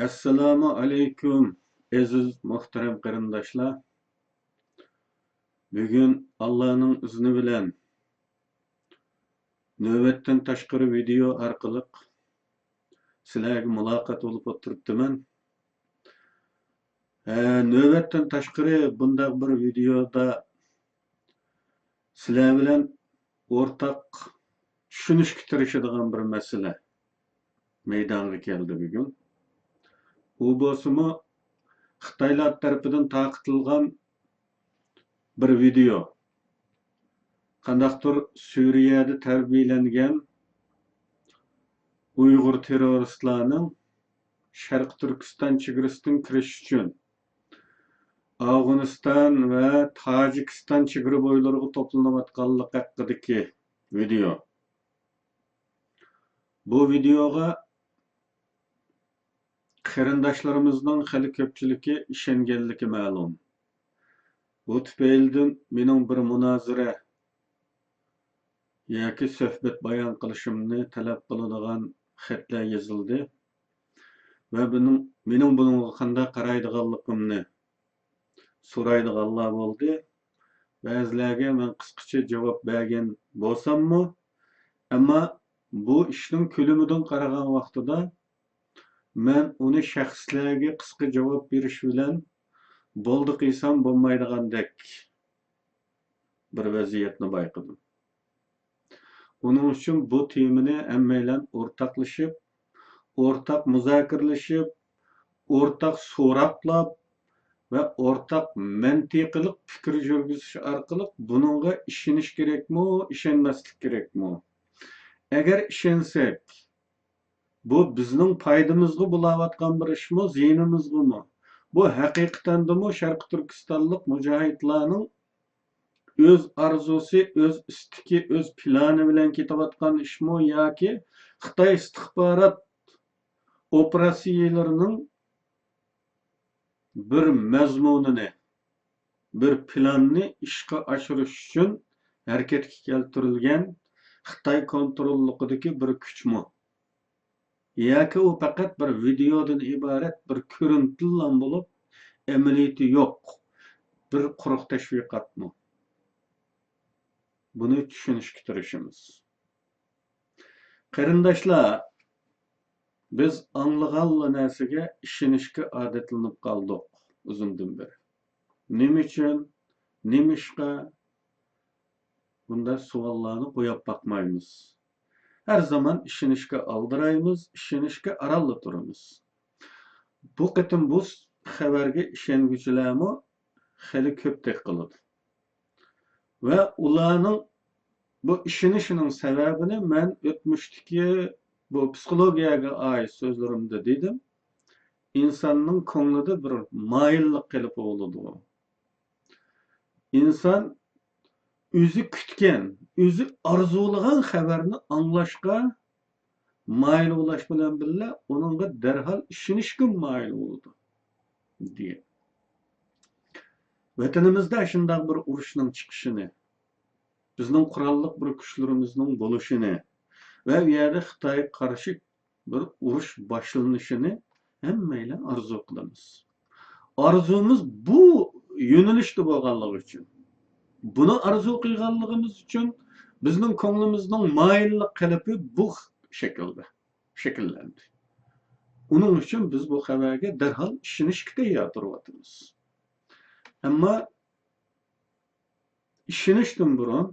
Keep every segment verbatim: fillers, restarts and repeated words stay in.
ئەسسالامۇ ئەلەيكۇم، ئەزىز مۇھتەرەم قېرىنداشلار. بۈگۈن ئاللانىڭ ئىزنى بىلەن نۆۋەتتىن تاشقىرى ۋىدېئو ئارقىلىق سىلەرگە مۇلاقات بولۇپ ئولتۇرۇپتىمەن. ھە، نۆۋەتتىن تاشقىرى بۇنداق بىر ۋىدېئودا سىلەر بىلەن ئورتاق چۈشىنىشكە تىرىشىدىغان بىر مەسىلە مەيدانغا كەلدى بۈگۈن. ئۇ بولسىمۇ خىتايلار تەرىپىدىن تارقىتىلغان بىر ۋىدېئو. قانداقتۇر سۈرىيەدە تەربىيەلەنگەن ئۇيغۇر تېررورىستلارنىڭ شەرقىي تۈركىستان چېگرىسىدىن كىرىش ئۈچۈن ئافغانىستان ۋە تاجىكىستان چېگرا بويلىرىغا توپلىنىۋاتقانلىقى ھەققىدىكى ۋىدېئو. بۇ ۋىدېئوغا قېرىنداشلىرىمىزنىڭ خېلى كۆپچىلىكى ئىشەنگەنلىكى مەلۇم. بۇ تۈپەيلىدىن مېنىڭ بىر مۇنازىرە ياكى سۆھبەت بايان قىلىشىمنى تەلەپ قىلىدىغان خەتلەر يېزىلدى ۋە بۇنىڭ، مېنىڭ بۇنىڭغا قانداق قارايدىغانلىقىمنى سورايدىغانلار بولدى. بەزىلەرگە مەن قىسقىچە جاۋاب بەرگەن بولساممۇ، ئەمما بۇ ئىشنىڭ كۆلىمىدىن قارىغان ۋاقتىدا، مەن ئۇنى شەخسلەرگە قىسقا جاۋاب بېرىش بىلەن بولدى قىلسام بولمايدىغاندەك بىر ۋەزىيەتنى بايقىدىم. ئۇنىڭ ئۈچۈن بۇ تېمىنى ھەممەيلەن ئورتاقلىشىپ، ئورتاق مۇزاكىرىلىشىپ، ئورتاق سوراقلاپ ۋە ئورتاق مەنتىقىلىق پىكىر يۈرگۈزۈش ئارقىلىق بۇنىڭغا ئىشىنىش كېرەكمۇ، ئىشەنمەسلىك كېرەكمۇ؟ ئەگەر ئىشەنسەك، بۇ بىزنىڭ پايدىمىزغا بولاۋاتقان بىر ئىشمۇ، زىيىنىمىزغىمۇ؟ بۇ ھەقىقەتەندىمۇ شەرقىي تۈركىستانلىق مۇجاھىدلارنىڭ ئۆز ئارزۇسى، ئۆز ئىستىكى، ئۆز پىلانى بىلەن كېتىۋاتقان ئىشمۇ ياكى خىتاي ئىستىخبارات ئوپېراتسىيىلىرىنىڭ بىر مەزمۇنىنى، بىر پىلاننى ئىشقا ئاشۇرۇش ئۈچۈن ھەرىكەتكە كەلتۈرۈلگەن خىتاي كونتروللۇقىدىكى بىر كۈچمۇ؟ ياكى ئۇ پەقەت بىر ۋىدېئودىن ئىبارەت بىر كۆرۈنتىلىلا بولۇپ، ئەمەلىيىتى يوق بىر قۇرۇق تەشۋىقاتمۇ؟ بۇنى چۈشىنىشكە تىرىشىمىز. قېرىنداشلار، بىز ئاڭلىغانلا نەرسىگە ئىشىنىشكە ئادەتلىنىپ قالدۇق ئۇزۇندىن بېرى. نېمە ئۈچۈن؟ نېمىشقا؟ بۇنداق سوئاللارنى قويۇپ باقمايمىز. ھەر زامان ئىشىنىشكە ئالدىرايمىز، ئىشىنىشكە ئارانلا تۇرىمىز. بۇ قېتىم بۇ خەۋەرگە ئىشەنگۈچىلەرمۇ خېلى كۆپتەك قىلىدۇ. ۋە ئۇلارنىڭ بۇ ئىشىنىشىنىڭ سەۋەبىنى مەن ئۆتمۈشتىكى بۇ پسىخولوگىيەگە ئائىت سۆزلىرىمدە دېدىم. ئىنساننىڭ كۆڭلىدە بىر مايىللىق قېلىپى بولىدۇ. ئىنسان ئۆزى كۈتكەن، ئۆزى ئارزۇلىغان خەۋەرنى ئاڭلاشقا مايىل بولاش بىلەن بىللە، ئۇنىڭغا دەرھال ئىشىنىشكە مايىل بولىدۇ، دېگەن. ۋەتىنىمىزدە شۇنداق بىر ئۇرۇشنىڭ چىقىشىنى، بىزنىڭ قوراللىق بىر كۈچلىرىمىزنىڭ بولۇشىنى ۋە ئۇ يەردە خىتايغا قارشى بىر ئۇرۇش باشلىنىشىنى ھەممەيلەن ئارزۇ قىلىمىز. ئارزۇمىز بۇ يۆنىلىشتە بولغانلىقى ئۈچۈن، بۇنى ئارزۇ قىلغانلىقىمىز ئۈچۈن بىزنىڭ كۆڭلىمىزنىڭ مايىللىق قېلىپى بۇ شەكىلدە شەكىللەندى. ئۇنىڭ ئۈچۈن بىز بۇ خەۋەرگە دەرھال ئىشىنىشكە تەييار تۇرۇۋاتىمىز. ئەمما ئىشىنىشتىن بۇرۇن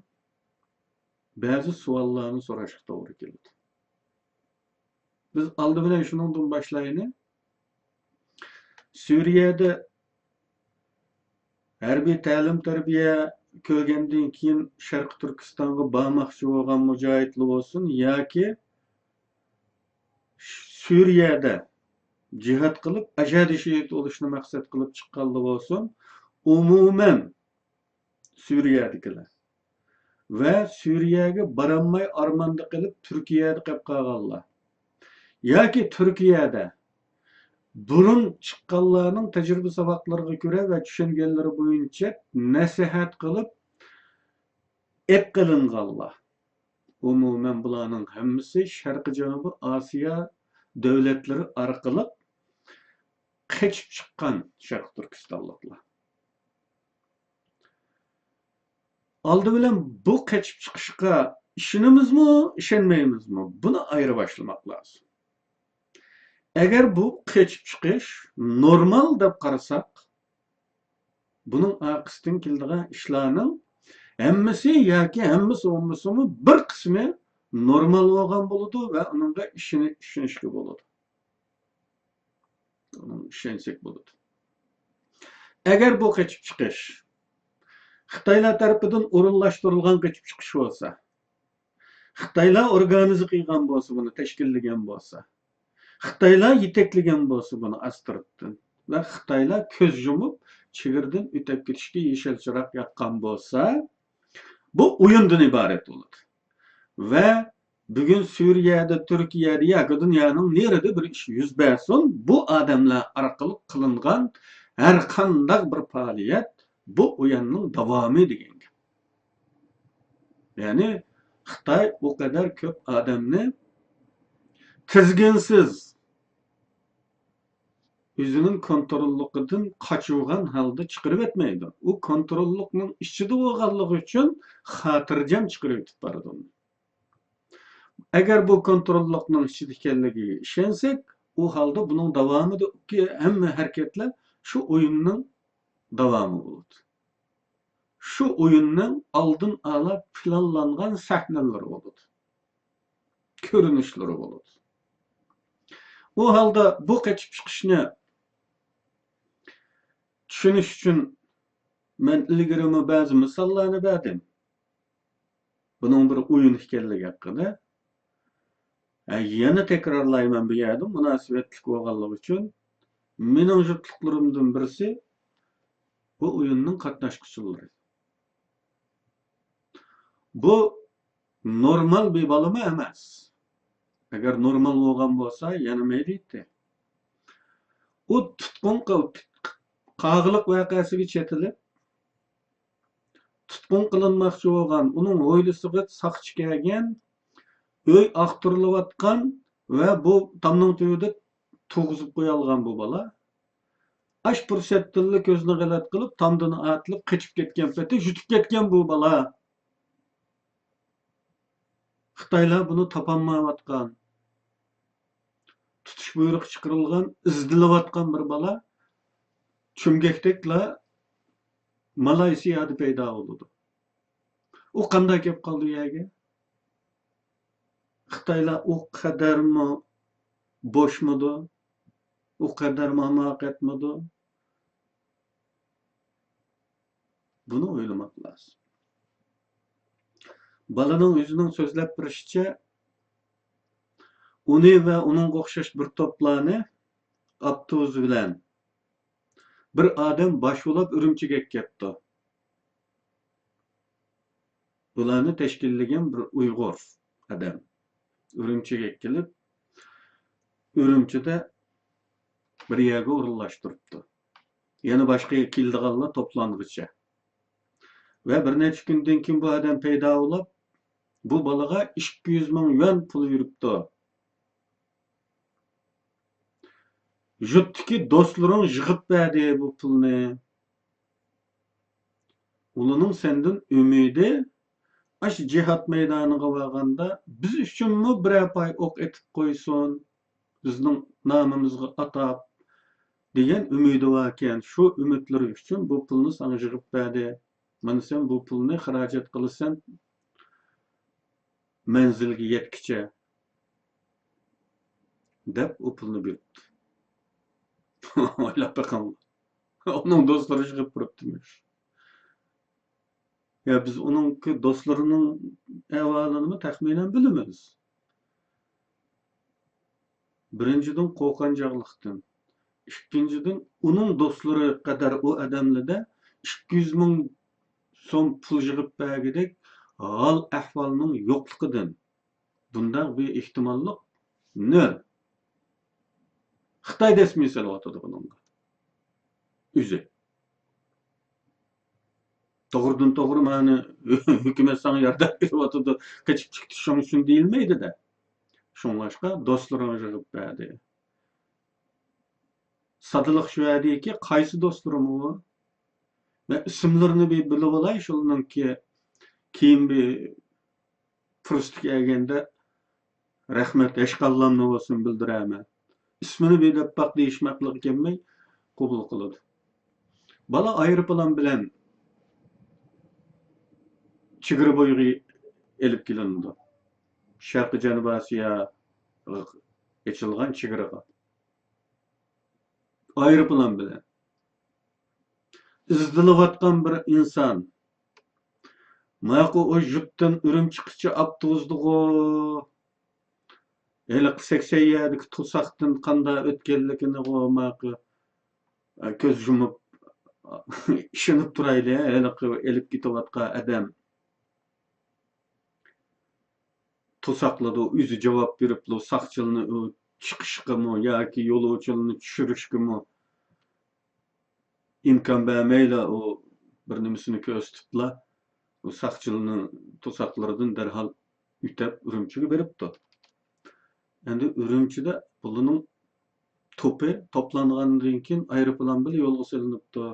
بەزى سوئاللارنى سوراشقا توغرا كېلىدۇ. بىز ئالدى بىلەن شۇنىڭدىن باشلايلى. سۈرىيەدە ھەربىي تەلىم-تەربىيە كۆرگەندىن كېيىن شەرقىي تۈركىستانغا بارماقچى بولغان مۇجاھىدلار بولسۇن ياكى سۈرىيەدە جىھاد قىلىپ، ئەشەدىي شېھىت بولۇشنى مەقسەت قىلىپ چىققانلار بولسۇن، ئومۇمەن سۈرىيەدىكىلەر ۋە سۈرىيەگە بارالماي ئارماندا قېلىپ تۈركىيەدە قېلىپ قالغانلار ياكى تۈركىيەدە بۇرۇن چىققانلارنىڭ تەجرىبە ساۋاقلىرىغا كۆرە ۋە چۈشەنگەنلىرى بويىچە نەسىھەت قىلىپ ئەپ قىلىنغانلار. ئومۇمەن بۇلارنىڭ ھەممىسى شەرقىي جەنۇبىي ئاسىيا دۆلەتلىرى ئارقىلىق قېچىپ چىققان شەرقىي تۈركىستانلىقلار. ئالدى بىلەن بۇ قېچىپ چىقىشقا ئىشىنىمىزمۇ، ئىشەنمەيمىزمۇ؟ بۇنى ئايرىۋاشلىماق لازىم. ئەگەر بۇ قېچىپ چىقىش نورمال دەپ قارىساق، بۇنىڭ ئارقىسىدىن كېلىدىغان ئىشلارنىڭ ھەممىسى ياكى ھەممىسى بولمىسىمۇ بىر قىسمى نورمال بولغان بولىدۇ ۋە ئۇنىڭغا ئىشىنى-، ئىشىنىشكە بولىدۇ. ئۇنىڭغا ئىشەنسەك بولىدۇ. ئەگەر بۇ قېچىپ چىقىش خىتايلار تەرىپىدىن ئورۇنلاشتۇرۇلغان قېچىپ چىقىش بولسا، خىتايلار ئورگانىزە قىلغان بولسا، بۇنى تەشكىللىگەن بولسا، خىتايلار يېتەكلىگەن بولسا بۇنى ئاستىرتتىن ۋە خىتايلار كۆز يۇمۇپ چېگرىدىن ئۆتۈپ كېتىشكە يېشىل چىراغ ياققان بولسا، بۇ ئويۇندىن ئىبارەت بولىدۇ. ۋە بۈگۈن سۈرىيەدە، تۈركىيەدە ياكى دۇنيانىڭ نېرىدە بىر ئىش يۈز بەرسۇن، بۇ ئادەملەر ئارقىلىق قىلىنغان ھەر قانداق بىر پائالىيەت بۇ ئويۇننىڭ داۋامى دېگەن گەپ. يەنى خىتاي ئۇ قەدەر كۆپ ئادەمنى تىزگىنسىز ئۆزىنىڭ كونتروللۇقىدىن قاچۇرغان ھالدا چىقىرىۋەتمەيدۇ. ئۇ كونتروللۇقنىڭ ئىچىدە بولغانلىقى ئۈچۈن خاتىرجەم چىقىرىۋېتىپ بارىدۇ. ئەگەر بۇ كونتروللۇقنىڭ ئىچىدە ئىكەنلىكىگە ئىشەنسەك، ئۇ ھالدا بۇنىڭ داۋامىدىكى ھەممە ھەرىكەتلەر شۇ ئويۇننىڭ داۋامى بولىدۇ. شۇ ئويۇننىڭ ئالدىن ئالا پىلانلانغان سەھنىلىرى بولىدۇ. كۆرۈنۈشلىرى بولىدۇ. ئۇ ھالدا بۇ قېچىپ چىقىشنى چۈشىنىش ئۈچۈن مەن ئىلگىرىمۇ بەزى مىساللارنى بەردىم. بۇنىڭ بىر ئويۇن ئىكەنلىكى ھەققىدە. ھە، يەنە تەكرارلايمەن، بۇ يەردە مۇناسىۋەتلىك بولغانلىقى ئۈچۈن مېنىڭ جۈتلۈكلىرىمدىن بىرسى بۇ ئويۇننىڭ قاتناشقۇچىلىرى. بۇ نورمال بىر بالىمۇ ئەمەس. ئەگەر نورمال بولغان بولسا، يەنە مەيلى ئىدى. ئۇ تۇتقۇن قىل-، قاغىلىق ۋەقەسىگە چېتىلىپ، تۇتقۇن قىلىنماقچى بولغان، ئۇنىڭ ھويلىسىغا ساقچى كەلگەن، ئۆي ئاختۇرۇلۇۋاتقان ۋە بۇ تامنىڭ تۈۋىدە تۇرغۇزۇپ قويالىغان بۇ بالا. ئاش پۇرسەتتىنلا كۆزىنى غەلەت قىلىپ، تامدىن ئاتلىپ قېچىپ كەتكەن پېتى يۈتۈپ كەتكەن بۇ بالا. خىتايلار بۇنى تاپالمايۋاتقان، تۇتۇش بۇيرۇقى چىقىرىلغان، ئىزدىلىۋاتقان بىر بالا چۆمگەكتەكلا مالايسىيادا پەيدا بولىدۇ. ئۇ قانداق كەپ قالدى يەرگە؟ خىتايلار ئۇ قەدەرمۇ بوشمىدۇ؟ ئۇ قەدەرمۇ ھاماقەتمىدۇ؟ بۇنى ئويلىماق لازىم. بالىنىڭ ئۆزىنىڭ سۆزلەپ بېرىشىچە، ئۇنى ۋە ئۇنىڭغا ئوخشاش بىر توپلارنى ئاپتوبۇس بىلەن بىر ئادەم باش بولاپ ئۈرۈمچىگە ئەكەپتۇ. بۇلارنى تەشكىللىگەن بىر ئۇيغۇر ئادەم ئۈرۈمچىگە كېلىپ، ئۈرۈمچىدە بىر يەرگە ئورۇنلاشتۇرۇپتۇ. يەنە باشقا كېلىدىغانلار توپلانغىچە. ۋە بىر نەچچە كۈندىن كېيىن بۇ ئادەم پەيدا بولۇپ، بۇ بالىغا ئىككى يۈز مىڭ يۈەن پۇل بېرىپتۇ. يۇرتتىكى دوستلىرىڭ يىغىپ بەردى بۇ پۇلنى. ئۇلارنىڭ سەندىن ئۈمىدى، ئاشۇ جىھاد مەيدانىغا بارغاندا بىز ئۈچۈنمۇ بىرەر پاي ئوق ئېتىپ قويسۇن، بىزنىڭ نامىمىزغا ئاتاپ، دېگەن ئۈمىدى باركەن. شۇ ئۈمىدلىرى ئۈچۈن بۇ پۇلنى ساڭا يىغىپ بەردى. مانا سەن بۇ پۇلنى خىراجەت قىلىسەن مەنزىلگە يەتكىچە، دەپ ئۇ پۇلنى بېرىپتۇ. ئويلاپ بېقىڭلار. ئۇنىڭ دوستلىرى يىغىپ بېرىپتىمىش. يا، بىز ئۇنىڭكى دوستلىرىنىڭ ئەھۋالىنىمۇ تەخمىنەن بىلىمىز. بىرىنچىدىن، قورقۇنچاقلىقتىن. ئىككىنچىدىن، ئۇنىڭ دوستلىرى قەدەر ئۇ ئادەملەردە ئىككى يۈز مىڭ سوم پۇل يىغىپ بەرگۈدەك ھال-ئەھۋالنىڭ يوقلۇقىدىن. بۇنداق بىر ئېھتىماللىق نۆل. خىتاي دەسمىيە سېلىۋاتىدۇ بۇنىڭغا ئۆزى. توغرىدىن توغرا مانا ھۆكۈمەت ساڭا ياردەم بېرىۋاتىدۇ، قېچىپ چىقتى، شۇنىڭ ئۈچۈن دېيىلمەيدۇ-دە. شۇڭلاشقا دوستلىرىڭ يىغىپ بەردى. سادىلىق شۇ يەردىكى، قايسى دوستلىرىم ئۇ؟ مەن ئىسىملىرىنى بىر بىلىۋالاي، شۇلارنىڭكى كېيىن بىر پۇرسىتى كەلگەندە رەھمەت، ھېچقاللامنى بولسۇن بىلدۈرەمەن. ئىسمىنى بىر دەپ باق دېيىشمەقلىقى كەلمەي قوبۇل قىلىدۇ. بالا ئايروپىلان بىلەن چېگرا بويىغا ئېلىپ كېلىنىدۇ. شەرقىي جەنۇبىي ئاسىياغا ئېچىلغان چېگراغا. ئايروپىلان بىلەن ئىزدىلىۋاتقان بىر ئىنسان. ماقۇ ئۇ يۇرتتىن ئۈرۈمچىگىچە ئاپتوبۇسدىغۇ، ھېلىقى سەكسەن يەردىكى توساقتىن قانداق ئۆتكەنلىكىنىغۇ ماقۇ كۆز يۇمۇپ ئىشىنىپ تۇرايلى، ھېلىقى ئېلىپ كېتىۋاتقان ئادەم توساقلىدى، ئۆزى جاۋاب بېرىپلا ساقچىلارنى ئۇ چىقىشقىمۇ ياكى يولۇچىلارنى چۈشۈرۈشكىمۇ ئىمكان بەرمەيلا، ئۇ بىر نېمىسىنى كۆرسىتىپلا، ئۇ ساقچىلارنىڭ توساقلىرىدىن دەرھال ئۆتەپ ئۈرۈمچىگە بېرىپتۇ. ئەمدى ئۈرۈمچىدە بۇلارنىڭ توپى توپلانغاندىن كېيىن ئايروپىلان بىلەن يولغا سېلىنىپتۇ.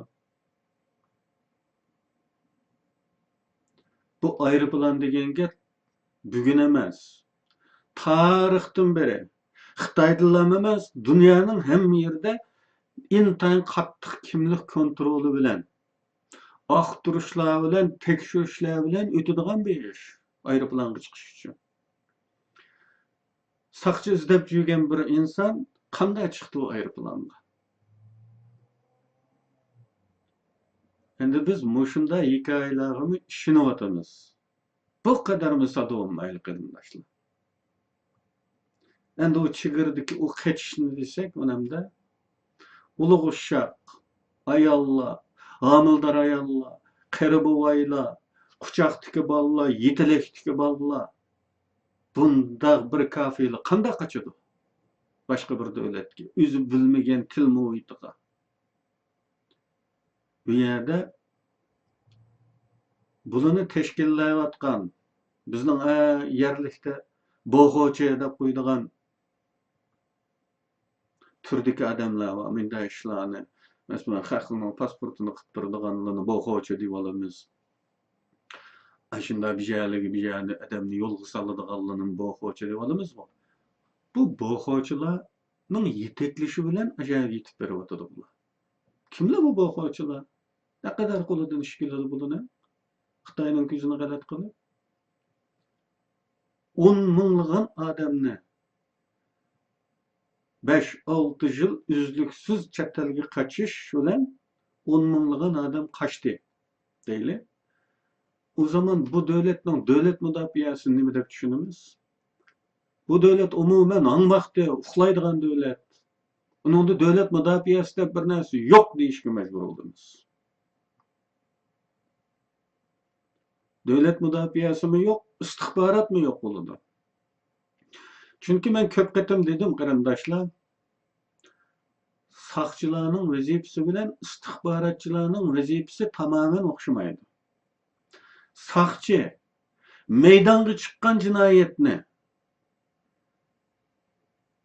بۇ ئايروپىلان دېگەن گەپ بۈگۈن ئەمەس، تارىختىن بېرى خىتايدىلا ئەمەس، دۇنيانىڭ ھەممە يېرىدە ئىنتايىن قاتتىق كىملىك كونترولى بىلەن، ئاختۇرۇشلار بىلەن، تەكشۈرۈشلەر بىلەن ئۆتىدىغان بىر ئىش، ئايروپىلانغا چىقىش ئۈچۈن. ساقچى ئىزدەپ يۈرگەن بىر ئىنسان قانداق چىقتى ئۇ ئايروپىلانغا؟ ئەمدى بىز مۇشۇنداق ھېكايىلەرگىمۇ ئىشىنىۋاتىمىز. بۇ قەدەرمۇ سادىۋالمايلى، قېرىنداشلار. ئەمدى ئۇ چېگرىدىكى ئۇ قېچىشنى دېسەك، ئۇنەمدە ئۇلۇغ ئۇششاق، ئاياللار، ھامىلىدار ئاياللار، قېرى بوۋايلار، قۇچاقتىكى بالىلار، يېتىلەكتىكى بالىلار، بۇنداق بىر كافىرلار قانداق قاچىدۇ باشقا بىر دۆلەتكە، ئۆزى بىلمىگەن تىل مۇھىتىغا؟ بۇ يەردە بۇلارنى تەشكىللەۋاتقان، بىزنىڭ، ئە، يەرلىكتە بوخوچى دەپ قويىدىغان تۈردىكى ئادەملەر بار، مۇنداق ئىشلارنى، مەسىلەن، خەقنىڭ پاسپورتىنى قىلىپ بېرىدىغانلىرىنى بوخوچى دەۋالىمىز. ئاشۇنداق بىجەلىكى بىجەلىك ئادەمنى يولغا سالىدىغانلىرىنى بوخوچى دەۋالىمىزغۇ. بۇ بوخوچىلارنىڭ يېتەكلىشى بىلەن ئاشۇ يەرگە يېتىپ بېرىۋاتىدۇ بۇلار. كىملەر بۇ بوخوچىلار؟ نەقەدەر قولىدىن ئىش كېلىدۇ بۇلارنىڭ؟ خىتاينىڭ كۆزىنى غەلەت قىلىپ، ئون مىڭلىغان ئادەمنى بەش، ئالتە يىل ئۈزلۈكسىز چەت ئەلگە قاچىش بىلەن ئون مىڭلىغان ئادەم قاچتى دەيلى. ئۇ زامان بۇ دۆلەتنىڭ دۆلەت مۇداپىئەسىنى نېمە دەپ چۈشىنىمىز؟ بۇ دۆلەت ئومۇمەن ھاڭماقتى، ئۇخلايدىغان دۆلەت. ئۇنىڭدا دۆلەت مۇداپىئەسى دەپ بىر نەرسە يوق دېيىشكە مەجبۇر بولىمىز. دۆلەت مۇداپىئەسىمۇ يوق، ئىستىخباراتمۇ يوق بولىدۇ. چۈنكى مەن كۆپ قېتىم دېدىم، قېرىنداشلار، ساقچىلارنىڭ ۋەزىپىسى بىلەن ئىستىخباراتچىلارنىڭ ۋەزىپىسى تامامەن ئوخشىمايدۇ. ساقچى مەيدانغا چىققان جىنايەتنى،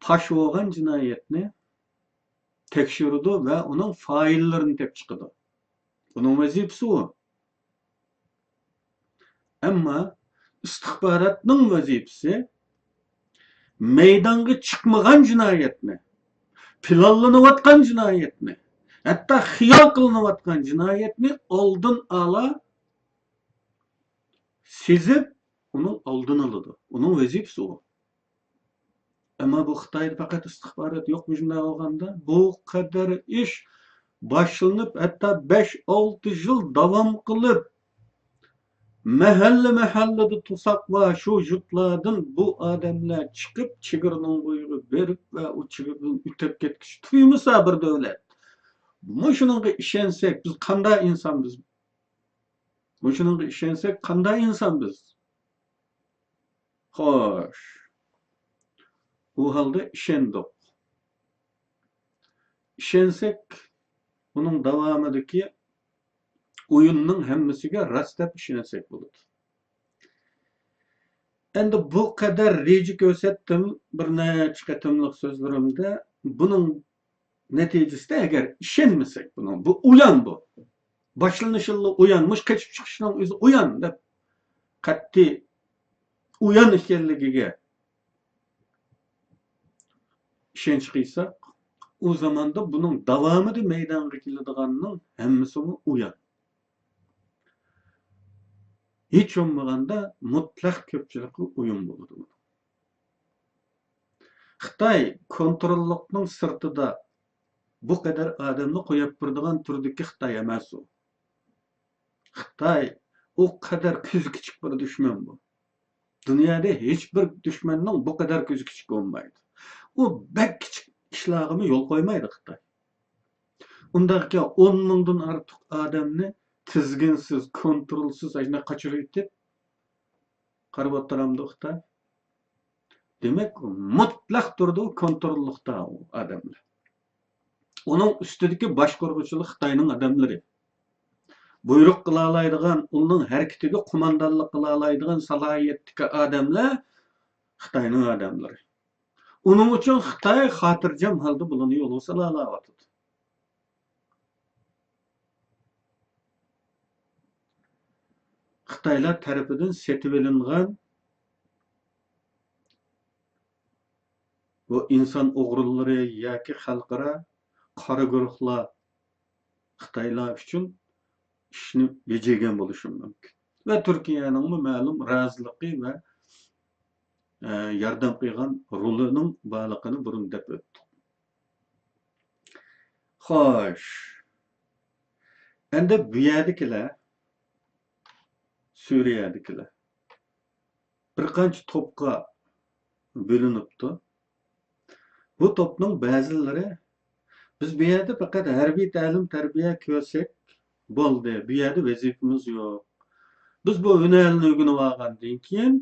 پاش بولغان جىنايەتنى تەكشۈرىدۇ ۋە ئۇنىڭ فائىللىرىنى تېپىپ چىقىدۇ. ئۇنىڭ ۋەزىپىسى ئۇ. ئەمما ئىستىخباراتنىڭ ۋەزىپىسى مەيدانغا چىقمىغان جىنايەتنى، پىلانلىنىۋاتقان جىنايەتنى، ھەتتا خىيال قىلىنىۋاتقان جىنايەتنى ئالدىن ئالا سېزىپ، ئۇنىڭ ئالدىنى ئالىدۇ. ئۇنىڭ ۋەزىپىسى ئۇ. ئەمما بۇ خىتايدا پەقەت ئىستىخبارات يوق. مۇشۇنداق بولغاندا، بۇ قەدەر ئىش باشلىنىپ، ھەتتا بەش، ئالتە يىل داۋام قىلىپ، مەھەللە-مەھەللىدە توساق بار، شۇ يۇرتلاردىن بۇ ئادەملەر چىقىپ، چېگرىنىڭ بويىغا بېرىپ ۋە ئۇ چېگرىدىن ئۆتۈپ كەتكۈچە تۇيمىسا بىر دۆلەت. مۇشۇنىڭغا ئىشەنسەك، بىز قانداق ئىنسان بىز؟ مۇشۇنىڭغا ئىشەنسەك، قانداق ئىنسان بىز؟ خوش. ئۇ ھالدا ئىشەندۇق. ئىشەنسەك، ئۇنىڭ داۋامىدىكى ئويۇننىڭ ھەممىسىگە راست دەپ ئىشەنسەك بولىدۇ. ئەمدى بۇ قەدەر رېجە كۆرسەتتىم بىر نەچچە قېتىملىق سۆزلىرىمدە. بۇنىڭ نەتىجىسىدە ئەگەر ئىشەنمىسەك، بۇنىڭ، بۇ ئويان بۇ. باشلىنىشىلا ئويان، مۇشۇ قېچىپ چىقىشنىڭ ئۆزى ئويان دەپ قەتئىي ئويان ئىكەنلىكىگە ئىشەنچ قىلساق، ئۇ زاماندا بۇنىڭ داۋامىدا مەيدانغا كېلىدىغاننىڭ ھەممىسىمۇ ئويان. ھېچ بولمىغاندا مۇتلەق كۆپچىلىككە ئويۇن بولىدۇ. خىتاي كونتروللۇقنىڭ سىرتىدا بۇ قەدەر ئادەمنى قويۇپ بېرىدىغان تۈردىكى خىتاي ئەمەس ئۇ. خىتاي ئۇ قەدەر كۆزى كىچىك بىر دۈشمەن بۇ. دۇنيادا ھېچ بىر دۈشمەننىڭ بۇ قەدەر كۆزى كىچىك بولمايدۇ. ئۇ بەك كىچىك ئىشلارغىمۇ يول قويمايدۇ خىتاي. ئۇنداقكەن ئون مىڭدىن ئارتۇق ئادەمنى تىزگىنسىز، كونترولسىز ئاشۇنداق قاچۇرۇۋېتىپ قاراپ ئولتۇرامدۇ خىتاي؟ دېمەك، مۇتلەق تۇرىدۇ كونتروللۇقتا ئۇ ئادەملەر. ئۇنىڭ ئۈستىدىكى باشقۇرغۇچىلىق خىتاينىڭ ئادەملىرى. بۇيرۇق قىلالايدىغان، ئۇنىڭ ھەرىكىتىگە قوماندانلىق قىلالايدىغان سالاھىيەتتىكى ئادەملەر خىتاينىڭ ئادەملىرى. ئۇنىڭ ئۈچۈن خىتاي خاتىرجەم ھالدا بۇلارنى يولغا سالالايۋاتىدۇ. خىتايلار تەرىپىدىن سېتىۋېلىنغان بۇ ئىنسان ئوغرىلىرى ياكى خەلقئارا قارا گۇرۇھلار خىتايلار ئۈچۈن ئىشنى بېجىرگەن بولۇشى مۇمكىن. ۋە تۈركىيەنىڭمۇ مەلۇم رازىلىقى ۋە، ئە، ياردەم قىلغان رولىنىڭ بارلىقىنى بۇرۇن دەپ ئۆتتۇق. خوش. ئەمدى بۇ يەردىكىلەر، سۈرىيەدىكىلەر بىر قانچە توپقا بۆلۈنۈپتۇ. بۇ توپنىڭ بەزىلىرى، بىز بۇ يەردە پەقەت ھەربىي تەلىم-تەربىيە كۆرسەك بولدى، بۇ يەردە ۋەزىپىمىز يوق. بىز بۇ ھۈنەرنى ئۆگىنىۋالغاندىن كېيىن،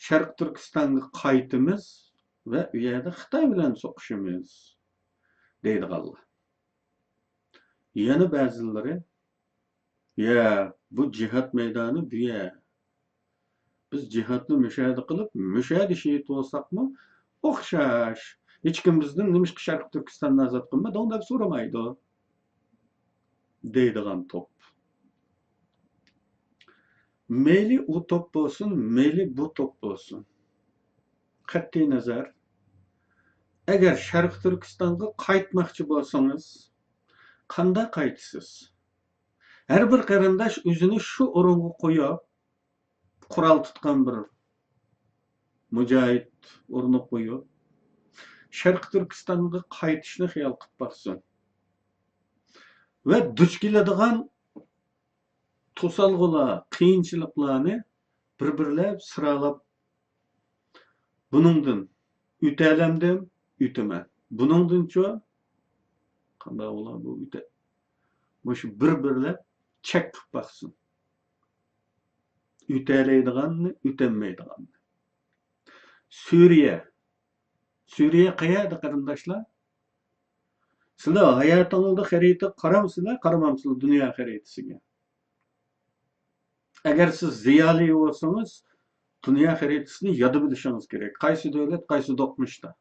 شەرقىي تۈركىستانغا قايتىمىز ۋە ئۇ يەردە خىتاي بىلەن سوقۇشىمىز، دەيدىغانلار. يەنە بەزىلىرى، يە، بۇ جىھاد مەيدانى بۇ يەر. بىز جىھادنى مۇشۇ يەردە قىلىپ، مۇشۇ يەردە شېھىت بولساقمۇ ئوخشاش. ھېچكىم بىزدىن نېمىشقا شەرقىي تۈركىستاننى ئازاد قىلمىدىڭ دەپ سورىمايدۇ، دەيدىغان توپ. مەيلى ئۇ توپ بولسۇن، مەيلى بۇ توپ بولسۇن. قەتئىي نەزەر، ئەگەر شەرقىي تۈركىستانغا قايتماقچى بولسىڭىز، قانداق قايتىسىز؟ ھەر بىر قېرىنداش ئۆزىنى شۇ ئورۇنغا قويۇپ، قورال تۇتقان بىر مۇجاھىد ئورنىغا قويۇپ، شەرقىي تۈركىستانغا قايتىشنى خىيال قىلىپ باقسۇن. ۋە دۇچ كېلىدىغان توسالغۇلار، قىيىنچىلىقلارنى بىر-بىرلەپ سىرالاپ، بۇنىڭدىن ئۆتەلەمدىم؟ ئۆتىمەن. بۇنىڭدىنچۇ؟ قانداق بولا بۇ ئۆتە-، مۇشۇ بىر-بىرلەپ چەك قىلىپ باقسۇن. ئۆتەلەيدىغاننى، ئۆتەلمەيدىغاننى. سۈرىيە. سۈرىيە قەيەردە، قېرىنداشلار؟ سىلەر ھاياتىڭلاردا خەرىتىگە قارامسىلەر، قارىمامسىلەر دۇنيا خەرىتىسىگە؟ ئەگەر سىز زىيالىي بولسىڭىز، دۇنيا خەرىتىسىنى يادا بىلىشىڭىز كېرەك. قايسى دۆلەت، قايسى دوقمۇشتا.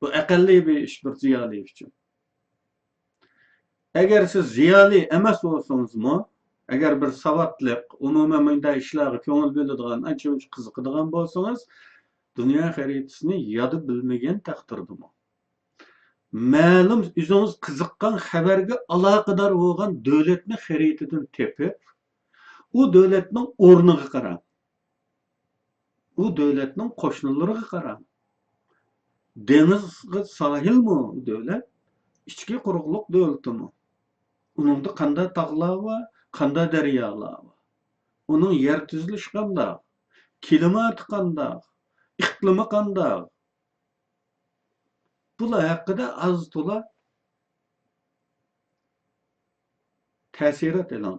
بۇ ئەقەللىي بىر ئىش بىر زىيالىي ئۈچۈن. ئەگەر سىز زىيالىي ئەمەس بولسىڭىزمۇ، ئەگەر بىر ساۋاتلىق، ئومۇمەن مۇنداق ئىشلارغا كۆڭۈل بۆلىدىغان، ئانچە-مۇنچە قىزىقىدىغان بولسىڭىز، دۇنيا خەرىتىسىنى يادا بىلمىگەن تەقدىردىمۇ، مەلۇم ئۆزىڭىز قىزىققان خەۋەرگە ئالاقىدار بولغان دۆلەتنى خەرىتىدىن تېپىپ، ئۇ دۆلەتنىڭ ئورنىغا قاراڭ. ئۇ دۆلەتنىڭ قوشنىلىرىغا قاراڭ. دېڭىزغا ساھىلمۇ ئۇ دۆلەت؟ ئىچكى قۇرۇقلۇق دۆلىتىمۇ؟ ئۇنىڭدا قانداق تاغلار بار، قانداق دەريالار بار؟ ئۇنىڭ يەر تۈزۈلۈشى قانداق؟ كىلىماتى قانداق؟ ئىقلىمى قانداق؟ بۇلار ھەققىدە ئاز تولا تەسىرات ئېلىڭ.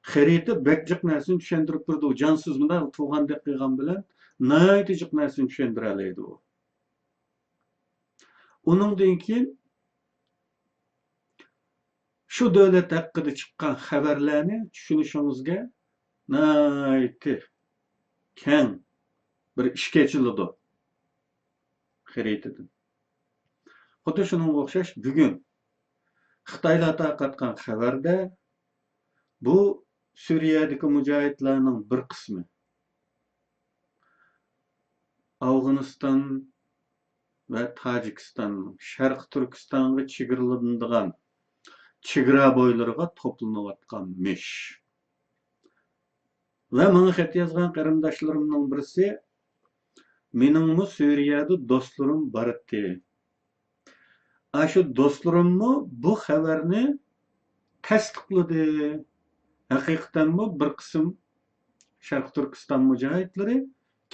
خەرىتە بەك جىق نەرسىنى چۈشەندۈرۈپ بېرىدۇ. جانسىز مۇنداق تۇغاندەك قىلغان بىلەن ناھايىتى جىق نەرسىنى چۈشەندۈرەلەيدۇ ئۇ. ئۇنىڭدىن كېيىن شۇ دۆلەت ھەققىدە چىققان خەۋەرلەرنى چۈشىنىشىڭىزگە ناھايىتى كەڭ بىر ئىشىك ئېچىلىدۇ خەرىتىدىن. خۇددى شۇنىڭغا ئوخشاش بۈگۈن خىتايلار تارقاتقان خەۋەردە بۇ سۈرىيەدىكى مۇجاھىدلارنىڭ بىر قىسمى ئافغانىستان ۋە تاجىكىستان، شەرقىي تۈركىستانغا چېگرىلىنىدىغان چېگرا بويلىرىغا توپلىنىۋاتقانمىش. ۋە ماڭا خەت يازغان قېرىنداشلىرىمنىڭ بىرسى، مېنىڭمۇ سۈرىيەدە دوستلىرىم بار ئىدى. ئاشۇ دوستلىرىممۇ بۇ خەۋەرنى تەستىقلىدى. ھەقىقەتەنمۇ بىر قىسىم شەرقىي تۈركىستان مۇجاھىدلىرى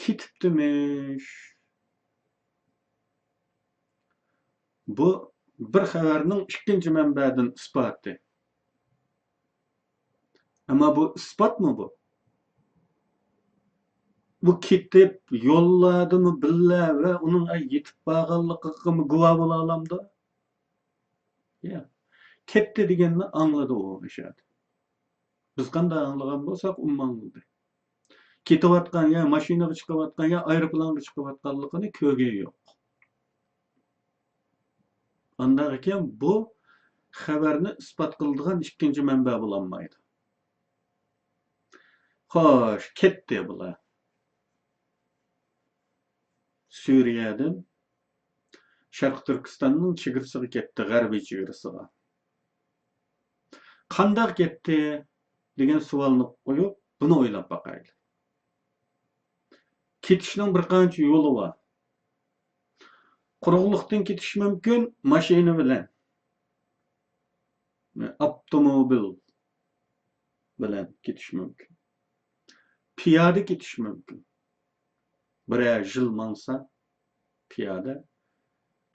كېتىپتىمىش. بۇ بىر خەۋەرنىڭ ئىككىنچى مەنبەدىن ئىسپاتى. ئەمما بۇ ئىسپاتمۇ بۇ؟ بۇ كېتىپ، يوللاردىمۇ بىللە ۋە ئۇنىڭ يېتىپ بارغانلىقىغىمۇ گۇۋاھ بولالامدۇ؟ ياق. كەتتى دېگەننى ئاڭلىدى ئۇ ئاشۇ يەردە. بىز قانداق ئاڭلىغان بولساق، ئۇمۇ ئاڭلىدى. كېتىۋاتقان يا ماشىنىغا چىقىۋاتقان يا ئايروپىلانغا چىقىۋاتقانلىقىنى كۆرگىنى يوق. ئانداق ئىكەن، بۇ خەۋەرنى ئىسپات قىلىدىغان ئىككىنچى مەنبە بولالمايدۇ. خوش، كەتتى بۇلار. سۈرىيەدىن شەرقىي تۈركىستاننىڭ چېگرىسىغا كەتتى، غەربىي چېگرىسىغا. قانداق كەتتى دېگەن سوئالنى قويۇپ، بۇنى ئويلاپ باقايلى. كېتىشنىڭ بىر قانچە يولى بار. قۇرۇقلۇقتىن كېتىش مۇمكىن، ماشىنا بىلەن، ئاپتوموبىل بىلەن كېتىش مۇمكىن. پىيادە كېتىش مۇمكىن. بىرەر يىل ماڭسا، پىيادە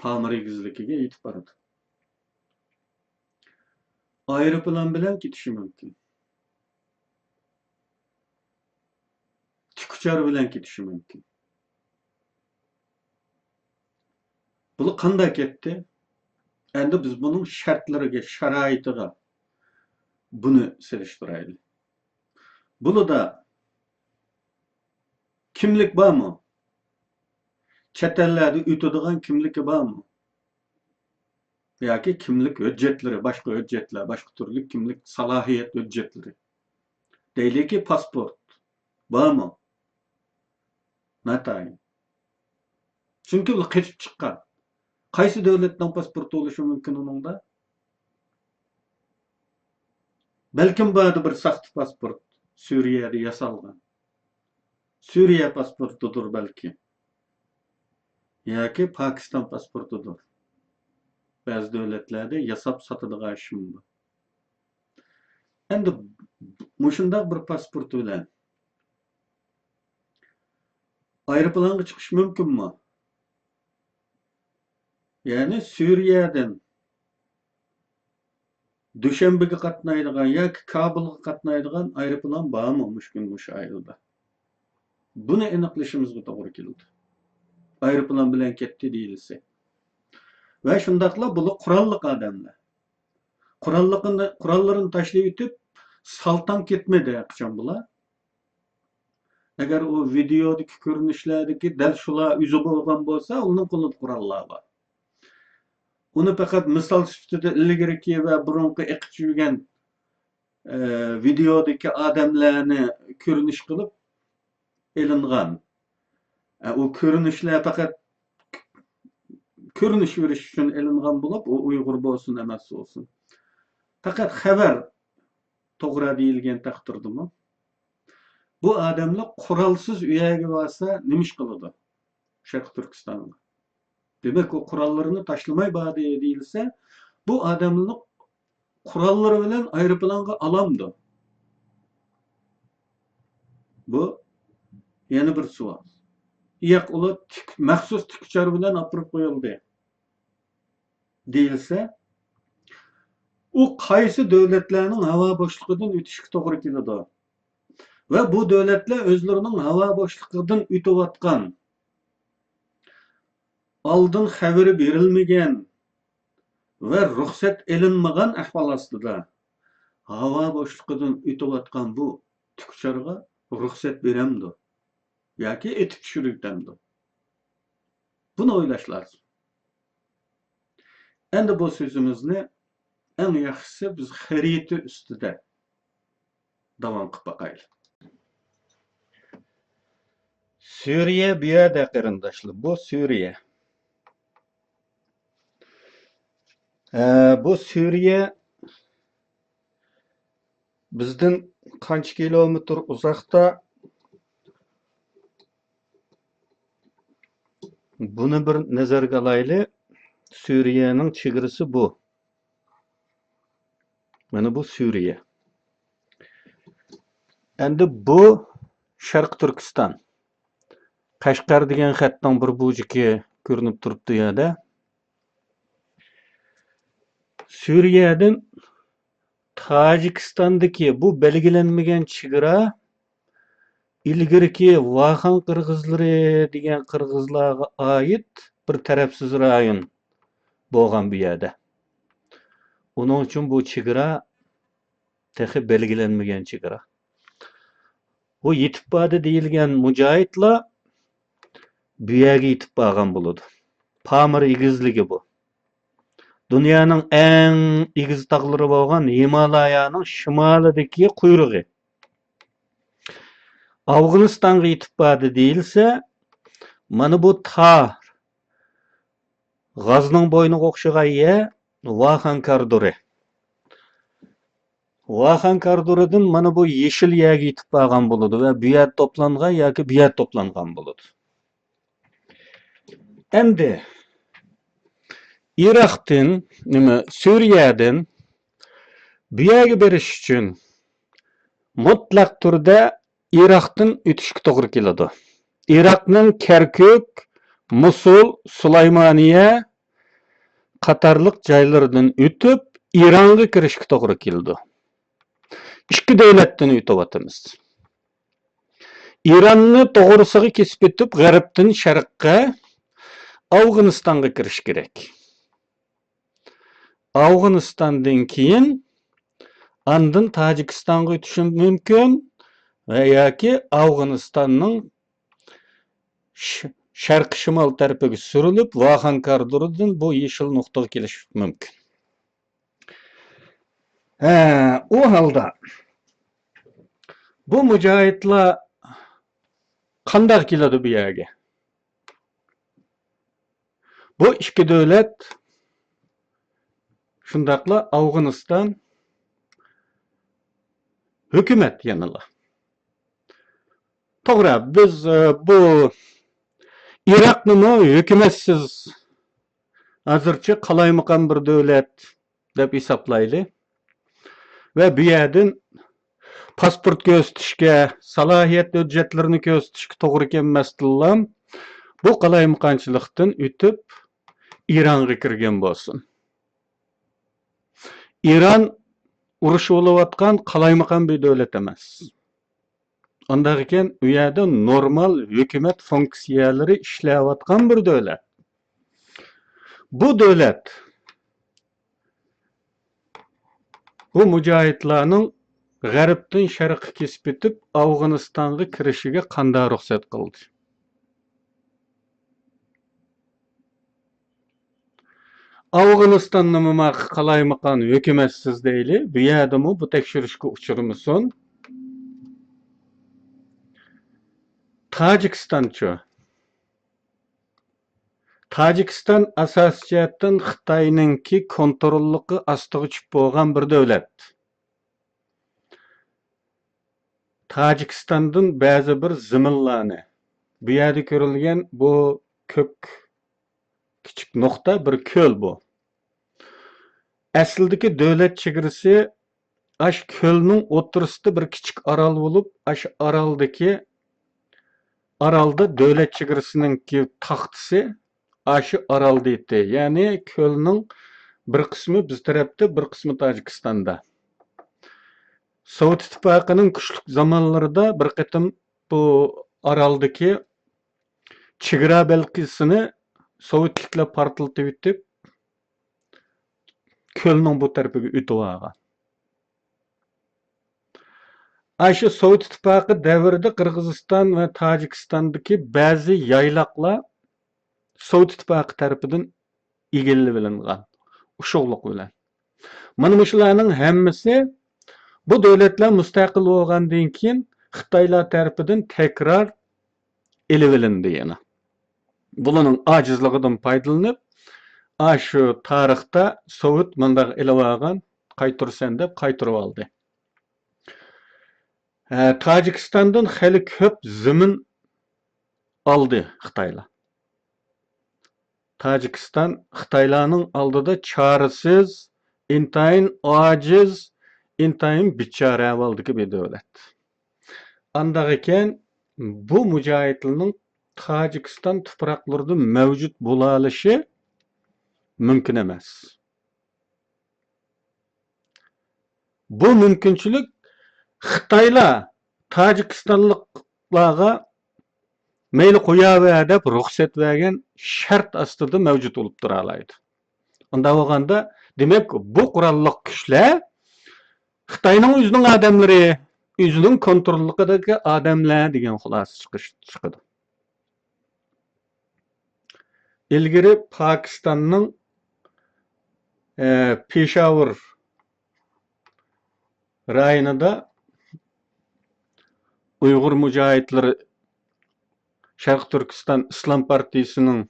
پامىر ئېگىزلىكىگە يېتىپ بارىدۇ. ئايروپىلان بىلەن كېتىشى مۇمكىن. تىك ئۇچار بىلەن كېتىشى مۇمكىن. بۇلار قانداق كەتتى؟ ئەمدى بىز بۇنىڭ شەرتلىرىگە، شارائىتىغا بۇنى سېلىشتۇرايلى. بۇلىدا كىملىك بارمۇ؟ چەت ئەللەردە ئۆتىدىغان كىملىكى بارمۇ؟ ياكى كىملىك ھۆججەتلىرى، باشقا ھۆججەتلەر، باشقا تۈرلۈك كىملىك سالاھىيەت ھۆججەتلىرى. دەيلىكى، پاسپورت بارمۇ؟ ناتايىن. چۈنكى ئۇلار قېچىپ چىققان. قايسى دۆلەتنىڭ پاسپورتى بولۇشى مۇمكىن ئۇنىڭدا؟ بەلكىم باردا بىر ساختا پاسپورت، سۈرىيەدە ياسالغان. سۈرىيە پاسپورتىدۇر بەلكى. ياكى پاكىستان پاسپورتىدۇر. بەزى دۆلەتلەردە ياساپ ساتىدىغان ئىشمۇ بار. ئەمدى مۇشۇنداق بىر پاسپورت بىلەن ئايروپىلانغا چىقىش مۇمكىنمۇ؟ يەنى سۈرىيەدىن دۈشەنبىگە قاتنايدىغان ياكى كابۇلغا قاتنايدىغان ئايروپىلان بارمۇ مۇشۇ كۈن مۇشۇ ئايروپىلاندا؟ بۇنى ئېنىقلىشىمىزغا توغرا كېلىدۇ. ئايروپىلان بىلەن كەتتى دېيىلسە. ۋە شۇنداقلا بۇلار قوراللىق ئادەملەر. قوراللىقىنى، قوراللىرىنى تاشلىۋېتىپ، سالتاڭ كەتمىدى ھەرقاچان بۇلار. ئەگەر ئۇ ۋىدېئودىكى كۆرۈنۈشلەردىكى دەل شۇلار ئۆزى بولغان بولسا، ئۇنىڭ قولىدا قوراللار بار. ئۇنى پەقەت مىسال سۈپىتىدە ئىلگىرىكى ۋە بۇرۇنقى ئېقىپ يۈرگەن، ئە، ۋىدېئودىكى ئادەملەرنى كۆرۈنۈش قىلىپ ئېلىنغان. ئە، ئۇ كۆرۈنۈشلەر پەقەت كۆرۈنۈش بېرىش ئۈچۈن ئېلىنغان بولۇپ، ئۇ ئۇيغۇر بولسۇن، ئەمەس بولسۇن. پەقەت خەۋەر توغرا دېيىلگەن تەقدىردىمۇ، بۇ ئادەملەر قورالسىز ئۇ يەرگە بارسا نېمە ئىش قىلىدۇ؟ شەرقىي تۈركىستانغا. دېمەك، ئۇ قوراللىرىنى تاشلىماي باردى دېيىلسە، بۇ ئادەملەر قوراللىرى بىلەن ئايروپىلانغا ئالامدۇ؟ بۇ يەنە بىر سوئال. ياق، ئۇلار تىك، مەخسۇس تىك ئۇچار بىلەن ئاپىرىپ قويۇلدى دېيىلسە، ئۇ قايسى دۆلەتلەرنىڭ ھاۋا بوشلۇقىدىن ئۆتۈشكە توغرا كېلىدۇ؟ ۋە بۇ دۆلەتلەر ئۆزلىرىنىڭ ھاۋا بوشلۇقىدىن ئۆتۈۋاتقان، ئالدىن خەۋىرى بېرىلمىگەن ۋە رۇخسەت ئېلىنمىغان ئەھۋال ئاستىدا ھاۋا بوشلۇقىدىن ئۆتۈۋاتقان بۇ تىك ئۇچارغا رۇخسەت بېرەمدۇ ياكى ئېتىپ چۈشۈرۈۋېتەمدۇ؟ بۇنى ئويلاش لازىم. ئەمدى بۇ سۆزىمىزنى ئەڭ ياخشىسى بىز خەرىتە ئۈستىدە داۋام قىلىپ باقايلى. سۈرىيە بۇ يەردە، قېرىنداشلار، بۇ سۈرىيە. ئە، بۇ سۈرىيە بىزدىن قانچە كىلومېتىر ئۇزاقتا؟ بۇنى بىر نەزەرگە ئالايلى. سۈرىيەنىڭ چېگرىسى بۇ. مانا بۇ سۈرىيە. ئەمدى بۇ شەرقىي تۈركىستان. قەشقەر دېگەن خەتنىڭ بىر بۇرجىكى كۆرۈنۈپ تۇرۇپتۇ يەردە. سۈرىيەدىن تاجىكىستاندىكى بۇ بەلگىلەنمىگەن چېگرا ئىلگىرىكى ۋاخان قىرغىزلىرى دېگەن قىرغىزلارغا ئائىت بىر تەرەپسىز رايون بولغان بۇ يەردە. ئۇنىڭ ئۈچۈن بۇ چېگرا تېخى بەلگىلەنمىگەن چېگرا. بۇ يېتىپ باردى دېيىلگەن مۇجاھىدلار بۇ يەرگە يېتىپ بارغان بولىدۇ. پامىر ئېگىزلىكى بۇ. دۇنيانىڭ ئەڭ ئېگىز تاغلىرى بولغان ھىمالايانىڭ شىمالىدىكى قۇيرۇقى. ئافغانىستانغا يېتىپ باردى دېيىلسە، مانا بۇ تار غازنىڭ بوينىغا ئوخشىغان يەر ۋاخان كارىدورى. ۋاخان كارىدورىدىن مانا بۇ يېشىل يەرگە يېتىپ بارغان بولىدۇ ۋە بۇ يەردە توپلانغان ياكى بۇ يەردە توپلانغان بولىدۇ. ئەمدى ئىراقتىن، نېمە، سۈرىيەدىن بۇ يەرگە بېرىش ئۈچۈن مۇتلەق تۈردە ئىراقتىن ئۆتۈشكە توغرا كېلىدۇ. ئىراقنىڭ كەركۈك، مۇسۇل، سۇلايمانىيە قاتارلىق جايلىرىدىن ئۆتۈپ، ئىرانغا كىرىشكە توغرا كېلىدۇ. ئىككى دۆلەتتىن ئۆتۈۋاتىمىز. ئىراننى توغرىسىغا كېسىپ ئۆتۈپ، غەربتىن شەرققە ئافغانىستانغا كىرىش كېرەك. ئافغانىستاندىن كېيىن ئاندىن تاجىكىستانغا ئۆتۈشى مۇمكىن ۋە ياكى ئافغانىستاننىڭ ش-، شەرقىي شىمال تەرىپىگە سۈرۈلۈپ، ۋاخان كارىدورىدىن بۇ يېشىل نۇقتىغا كېلىشى مۇمكىن. ھە، ئۇ ھالدا بۇ مۇجاھىدلار قانداق كېلىدۇ بۇ يەرگە؟ بۇ ئىككى دۆلەت، شۇنداقلا ئافغانىستان ھۆكۈمەت يەنىلا. توغرا، بىز، ئە، بۇ ئىراقنىمۇ ھۆكۈمەتسىز، ھازىرچە قالايمىقان بىر دۆلەت دەپ ھېسابلايلى. ۋە بۇ يەردىن پاسپورت كۆرسىتىشكە، سالاھىيەت ھۆججەتلىرىنى كۆرسىتىشكە توغرا كەلمەستىنلا، بۇ قالايمىقانچىلىقتىن ئۆتۈپ، ئىرانغا كىرگەن بولسۇن. ئىران ئۇرۇش بولۇۋاتقان قالايمىقان بىر دۆلەت ئەمەس. ئانداق ئىكەن، ئۇ يەردە نورمال ھۆكۈمەت فۇنكسىيەلىرى ئىشلەۋاتقان بىر دۆلەت. بۇ دۆلەت بۇ مۇجاھىدلارنىڭ غەربتىن شەرققە كېسىپ ئۆتۈپ، ئافغانىستانغا كىرىشىگە قانداق رۇخسەت قىلدى؟ ئافغانىستاننىمۇ ماقۇل قالايمىقان ھۆكۈمەتسىز دەيلى، بۇ يەردىمۇ بۇ تەكشۈرۈشكە ئۇچرىمىسۇن. تاجىكىستانچۇ؟ تاجىكىستان ئاساسىي جەھەتتىن خىتاينىڭكى كونتروللۇقى ئاستىغا چۈشۈپ بولغان بىر دۆلەت. تاجىكىستاندىن بەزى بىر زېمىنلارنى، بۇ يەردە كۆرۈلگەن بۇ كۆك كىچىك نۇقتا بىر كۆل بۇ. ئەسلىدىكى دۆلەت چېگرىسى ئاشۇ كۆلنىڭ ئوتتۇرىسىدا بىر كىچىك ئارال بولۇپ، ئاشۇ ئارالدىكى، ئارالدا دۆلەت چېگرىسىنىڭكى تاختىسى ئاشۇ ئارالدا ئىدى. يەنى كۆلنىڭ بىر قىسمى بىز تەرەپتە، بىر قىسمى تاجىكىستاندا. سوۋېت ئىتتىپاقىنىڭ كۈچلۈك زامانلىرىدا بىر قېتىم بۇ ئارالدىكى چېگرا بەلگىسىنى سوۋېتلىكلار پارتلىتىۋېتىپ، كۆلنىڭ بۇ تەرىپىگە ئۆتۈۋالغان. ئاشۇ سوۋېت ئىتتىپاقى دەۋرىدە قىرغىزىستان ۋە تاجىكىستاندىكى بەزى يايلاقلار سوۋېت ئىتتىپاقى تەرىپىدىن ئىگىلىۋېلىنغان. ئۇششۇقلۇق بىلەن. مانا مۇشۇلارنىڭ ھەممىسى بۇ دۆلەتلەر مۇستەقىل بولغاندىن كېيىن خىتايلار تەرىپىدىن تەكرار ئېلىۋېلىندى يەنە. بۇلارنىڭ ئاجىزلىقىدىن پايدىلىنىپ، ئاشۇ تارىختا سوۋېت مۇنداق ئېلىۋالغان، قايتۇرىسەن دەپ قايتۇرۇۋالدى. ھە، تاجىكىستاندىن خېلى كۆپ زېمىن ئالدى خىتايلار. تاجىكىستان خىتايلارنىڭ ئالدىدا چارىسىز، ئىنتايىن ئاجىز، ئىنتايىن بىچارە ئەھۋالدىكى بىر دۆلەت. ئانداق ئىكەن، بۇ مۇجاھىدلارنىڭ تاجىكىستان تۇپراقلىرىدا مەۋجۇت بولالىشى مۇمكىن ئەمەس. بۇ مۇمكىنچىلىك خىتايلار تاجىكىستانلىقلارغا مەيلى قوياۋەر دەپ رۇخسەت بەرگەن شەرت ئاستىدا مەۋجۇت بولۇپ تۇرالايدۇ. ئۇنداق بولغاندا، دېمەك، بۇ قوراللىق كۈچلەر خىتاينىڭ ئۆزىنىڭ ئادەملىرى، ئۆزىنىڭ كونتروللۇقىدىكى ئادەملەر دېگەن خۇلاسە چىقىش، چىقىدۇ. ئىلگىرى پاكىستاننىڭ، ئە، پېشاۋۇر رايونىدا ئۇيغۇر مۇجاھىدلىرى شەرقىي تۈركىستان ئىسلام پارتىيىسىنىڭ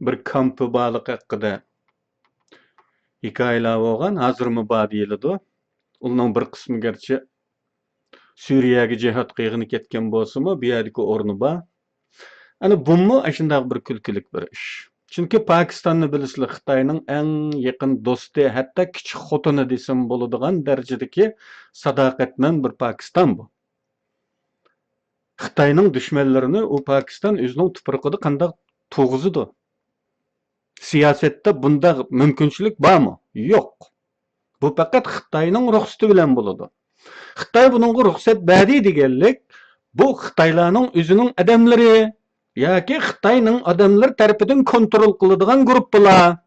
بىر كامپى بارلىقى ھەققىدە ھېكايىلەر بولغان، ھازىرمۇ بار دېيىلىدۇ. ئۇلارنىڭ بىر قىسمى گەرچە سۈرىيەگە جىھاد قىلغىلى كەتكەن بولسىمۇ، بۇ يەردىكى ئورنى بار. ئەنە بۇمۇ ئاشۇنداق بىر كۈلكىلىك بىر ئىش. چۈنكى پاكىستاننى بىلىسىلەر، خىتاينىڭ ئەڭ يېقىن دوستى، ھەتتا كىچىك خوتۇنى دېسەم بولىدىغان دەرىجىدىكى ساداقەتمەن بىر پاكىستان بۇ. خىتاينىڭ دۈشمەنلىرىنى ئۇ پاكىستان ئۆزىنىڭ تۇپرىقىدا قانداق تۇرغۇزىدۇ؟ سىياسەتتە بۇنداق مۇمكىنچىلىك بارمۇ؟ يوق. بۇ پەقەت خىتاينىڭ رۇخسىتى بىلەن بولىدۇ. خىتاي بۇنىڭغا رۇخسەت بەردى دېگەنلىك، بۇ خىتايلارنىڭ ئۆزىنىڭ ئادەملىرى ياكى خىتاينىڭ ئادەملىرى تەرىپىدىن كونترول قىلىدىغان گۇرۇپپىلار.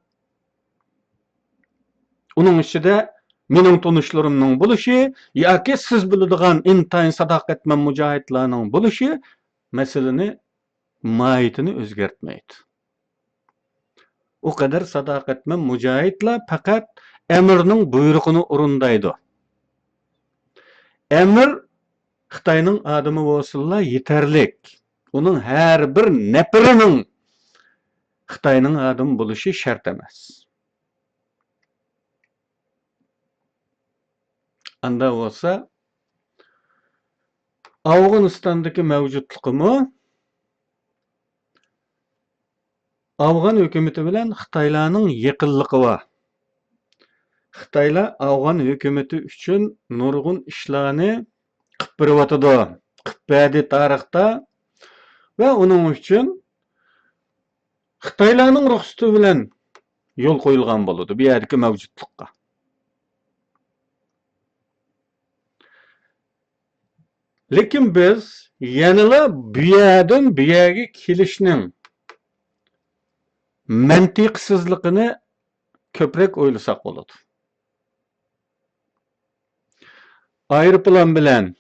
ئۇنىڭ ئىچىدە مېنىڭ تونۇشلىرىمنىڭ بولۇشى ياكى سىز بىلىدىغان ئىنتايىن ساداقەتمەن مۇجاھىدلارنىڭ بولۇشى مەسىلىنى، ماھىيىتىنى ئۆزگەرتمەيدۇ. ئۇ قەدەر ساداقەتمەن مۇجاھىدلار پەقەت ئەمىرنىڭ بۇيرۇقىنى ئورۇندايدۇ. ئەمىر خىتاينىڭ ئادىمى بولسىلا يېتەرلىك. ئۇنىڭ ھەر بىر نەپىرىنىڭ خىتاينىڭ ئادىمى بولۇشى شەرت ئەمەس. ئاندا بولسا، ئافغانىستاندىكى مەۋجۇتلۇقىمۇ ئافغان ھۆكۈمىتى بىلەن خىتايلارنىڭ يېقىنلىقى بار. خىتايلار ئافغان ھۆكۈمىتى ئۈچۈن نۇرغۇن ئىشلارنى قىلىپ بېرىۋاتىدۇ. قىلىپ بەردى تارىختا ۋە ئۇنىڭ ئۈچۈن خىتايلارنىڭ رۇخسىتى بىلەن يول قويۇلغان بولىدۇ بۇ يەردىكى مەۋجۇتلۇققا. لېكىن بىز يەنىلا بۇ يەردىن بۇ يەرگە كېلىشنىڭ مەنتىقسىزلىقىنى كۆپرەك ئويلىساق بولىدۇ. ئايروپىلان بىلەن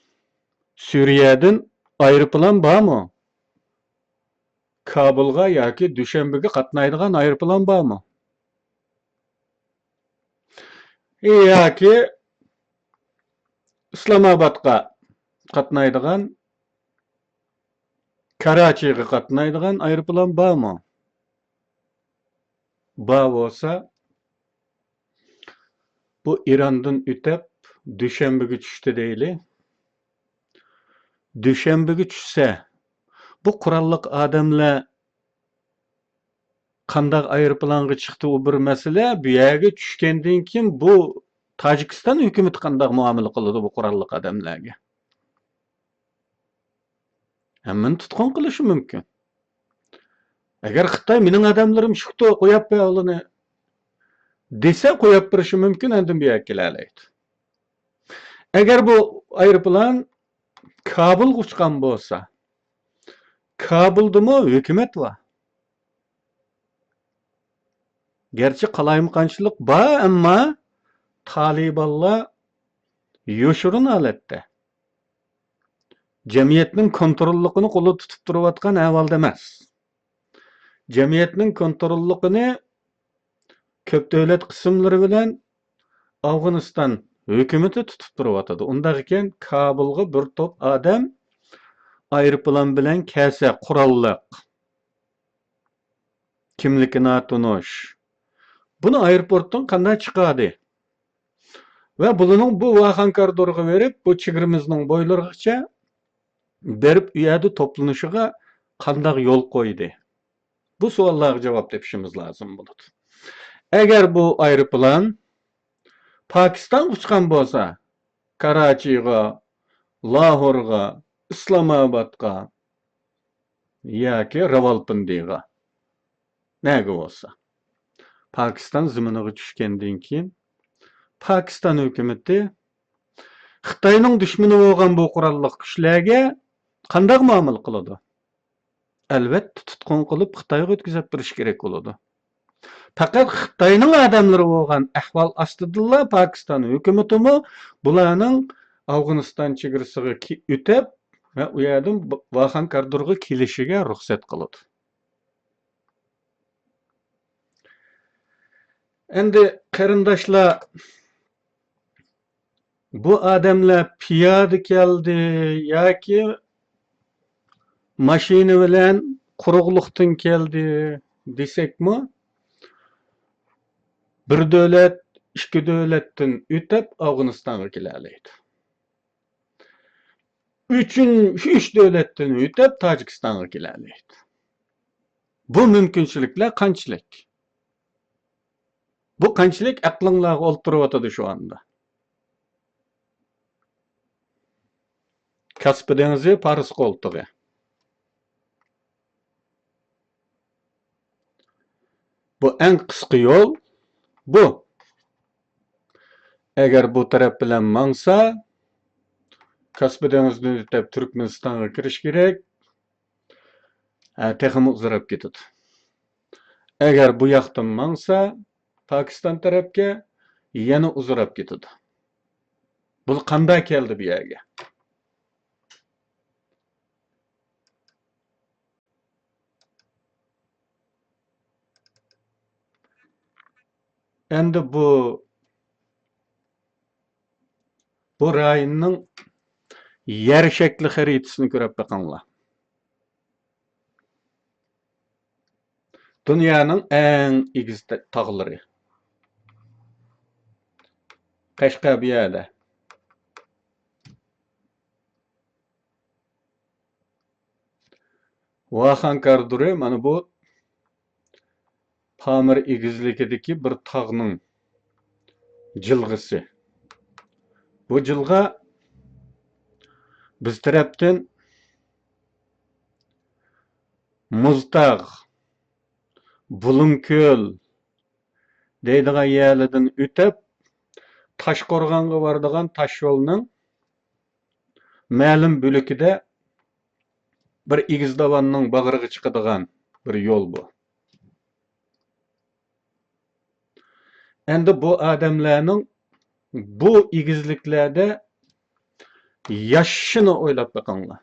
سۈرىيەدىن ئايروپىلان بارمۇ؟ كابۇلغا ياكى دۈشەنبىگە قاتنايدىغان ئايروپىلان بارمۇ؟ ياكى ئىسلامئابادقا قاتنايدىغان، كاراچىغا قاتنايدىغان ئايروپىلان بارمۇ؟ بار بولسا، بۇ ئىراندىن ئۆتۈپ، دۈشەنبىگە چۈشتى دەيلى. دۈشەنبىگە چۈشسە، بۇ قوراللىق ئادەملەر قانداق ئايروپىلانغا چىقتى، ئۇ بىر مەسىلە. بۇ يەرگە چۈشكەندىن كېيىن بۇ تاجىكىستان ھۆكۈمىتى قانداق مۇئامىلە قىلىدۇ بۇ قوراللىق ئادەملەرگە؟ ھەممىنى تۇتقۇن قىلىشى مۇمكىن. ئەگەر خىتاي مېنىڭ ئادەملىرىم چىقتى، قويۇپ بەر ئۇلارنى دېسە، قويۇپ بېرىشى مۇمكىن، ئاندىن بۇ يەرگە كېلەلەيدۇ. ئەگەر بۇ ئايروپىلان كابۇلغا ئۇچقان بولسا، كابۇلدىمۇ ھۆكۈمەت بار. گەرچە قالايمىقانچىلىق بار، ئەمما تالىبانلار يوشۇرۇن ھالەتتە. جەمئىيەتنىڭ كونتروللۇقىنى قولىدا تۇتۇپ تۇرۇۋاتقان ئەھۋالدا ئەمەس. جەمئىيەتنىڭ كونتروللۇقىنى كۆپ دۆلەت قىسىملىرى بىلەن ئافغانىستان ھۆكۈمىتى تۇتۇپ تۇرۇۋاتىدۇ. ئۇنداق ئىكەن، كابۇلغا بىر توپ ئادەم ئايروپىلان بىلەن كەلسە، قوراللىق، كىملىكى ناتونۇش، بۇنى ئايروپورتتىن قانداق چىقاردى؟ ۋە بۇلارنىڭ بۇ ۋاخان كارىدورىغا بېرىپ، بۇ چېگرىمىزنىڭ بويلىرىغىچە بېرىپ، ئۇ يەردە توپلىنىشىغا قانداق يول قويدى؟ بۇ سوئاللارغا جاۋاب تېپىشىمىز لازىم بولىدۇ. ئەگەر بۇ ئايروپىلان پاكىستانغا ئۇچقان بولسا، كاراچىغا، لاھورغا، ئىسلامئابادقا ياكى راۋالپىندىغا، نەگە بولسا، پاكىستان زېمىنىغا چۈشكەندىن كېيىن، پاكىستان ھۆكۈمىتى خىتاينىڭ دۈشمىنى بولغان بۇ قوراللىق كۈچلەرگە قانداق مۇئامىلە قىلىدۇ؟ ئەلۋەتتە، تۇتقۇن قىلىپ خىتايغا ئۆتكۈزۈپ بېرىش كېرەك بولىدۇ. پەقەت خىتاينىڭ ئادەملىرى بولغان ئەھۋال ئاستىدىلا پاكىستان ھۆكۈمىتىمۇ بۇلارنىڭ ئافغانىستان چېگرىسىغا كى-، ئۆتۈپ ۋە ئۇ يەردىن ب-، ۋاخان كارىدورغا كېلىشىگە رۇخسەت قىلىدۇ. ئەمدى قېرىنداشلار، بۇ ئادەملەر پىيادە كەلدى ياكى ماشىنا بىلەن قۇرۇقلۇقتىن كەلدى دېسەكمۇ، بىر دۆلەت، ئىككى دۆلەتتىن ئۆتۈپ ئافغانىستانغا كېلەلەيدۇ. ئۈچىنچى، ئۈچ دۆلەتتىن ئۆتۈپ تاجىكىستانغا كېلەلەيدۇ. بۇ مۇمكىنچىلىكلەر قانچىلىك؟ بۇ قانچىلىك ئەقلىڭلارغا ئولتۇرۇۋاتىدۇ شۇ ئاندا؟ كاسپى دېڭىزى، پارس قولتۇقى. بۇ ئەڭ قىسقا يول بۇ. ئەگەر بۇ تەرەپ بىلەن ماڭسا، كاسپى دېڭىزىدىن ئۆتۈپ تۈركمەنىستانغا كىرىش كېرەك. ھە، تېخىمۇ ئۇزىراپ كېتىدۇ. ئەگەر بۇ ياقتىن ماڭسا، پاكىستان تەرەپكە، يەنە ئۇزىراپ كېتىدۇ. بۇ قانداق كەلدى بۇ يەرگە؟ ئەمدى بۇ، بۇ رايوننىڭ يەر شەكلى خەرىتىسىنى كۆرۈپ بېقىڭلار. دۇنيانىڭ ئەڭ ئېگىز تا-، تاغلىرى. قەشقەر بۇ يەردە. ۋاخان كارىدورى مانا بۇ پامىر ئېگىزلىكىدىكى بىر تاغنىڭ جىلغىسى. بۇ جىلغا بىز تەرەپتىن مۇزتاغ، بۇلۇڭكۆل دەيدىغان يەرلىرىدىن ئۆتۈپ، تاشقورغانغا بارىدىغان تاشيولنىڭ مەلۇم بۆلىكىدە بىر ئېگىز داۋاننىڭ باغرىغا چىقىدىغان بىر يول بۇ. ئەمدى بۇ ئادەملەرنىڭ بۇ ئېگىزلىكلەردە ياشىشىنى ئويلاپ بېقىڭلار.